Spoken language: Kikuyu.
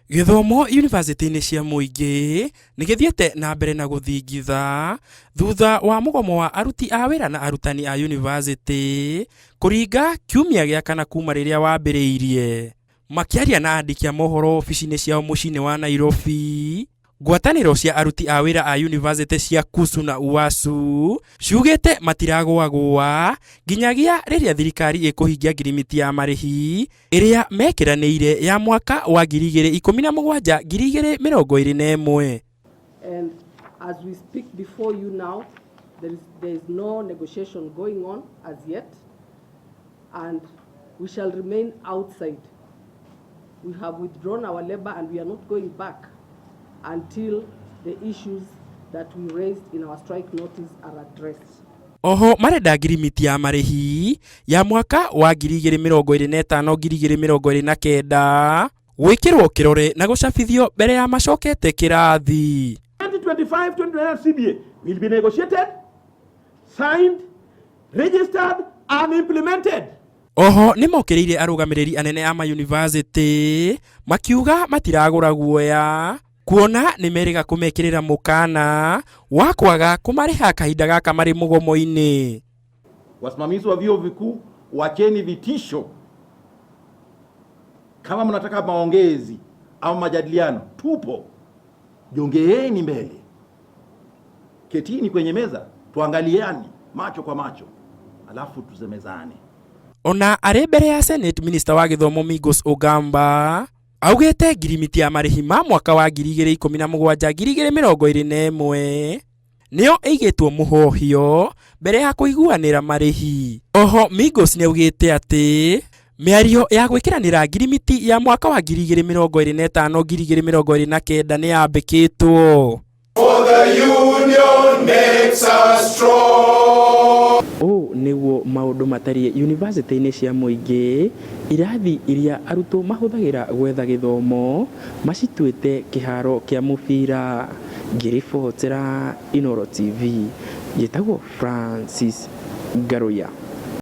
Gĩthomo yunivasĩtĩ-inĩ cia mũingĩ nĩ gĩthiĩte na mbere na gũthingitha thutha wa mũgomo wa aruti a wĩra na arutani a yunivasĩtĩ kũringa kiumia gĩa kana kuma rĩrĩa wambĩrĩirie. Makĩaria na andĩki a mohoro obici-inĩ ciao mũciĩ-inĩ wa Nairobi, ngwatanĩro cia aruti a wĩra a yunivasĩtĩ cia KUSU na UASU ciugĩte matiragũagũa nginyagia rĩrĩa thirikari ĩkũhingia ngirimiti ya marĩhi ĩrĩa mekĩranĩire ya mwaka wa 2017 2021. And as we speak before you now, there is no negotiation going on as yet, and we shall remain outside. We have withdrawn our labor and we are not going back until the issues that we raised in our strike notice are addressed. Oho marenda ngirimiti ya marĩhi ya mwaka wa 2025 2029 gwĩkĩrwo kĩrore na gũcabithio mbere ya macokete kĩrathi. 2025-2029 CBA will be negotiated, signed, registered and implemented. Oho nĩ mokĩrĩire arũgamĩrĩri anene a mayunivasĩtĩ makiuga matiragũra guoya kuona nĩ merĩga kũmekĩrĩra mũkana wa kwaga kũmarĩha kahinda gaka marĩ mũgomo-inĩ. Wasimamizi wa vyuo vikuu, wacheni vitisho. Kama mnataka maongezi au majadiliano, tupo. Jongeeni mbele, ketini kwenye meza, tuangaliane macho kwa macho, alafu tusemezane. Ona arĩ mbere ya Senate, Minister wa gĩthomo Migos Ogamba augĩte ngirimiti ya marĩhi ma mwaka wa 2017 2021 nĩyo ĩigĩtwo mũhohio mbere ya kũiguanĩra marĩhi. Oho Migos nĩaugĩte atĩ mĩario ya gwĩkĩranĩra ngirimiti ya mwaka wa 2025 2029 nĩ yambĩkĩtwo. For the union makes us strong. Ũũ nĩguo maũndũ matariĩ yunivasĩtĩ-inĩ cia mũingĩ, irathi iria arutwo mahũthagĩra gwetha gĩthomo macituĩte kĩharo kĩa mũbira. Ngĩribotera Inooro TV, njĩtagwo Francis Ngaruiya.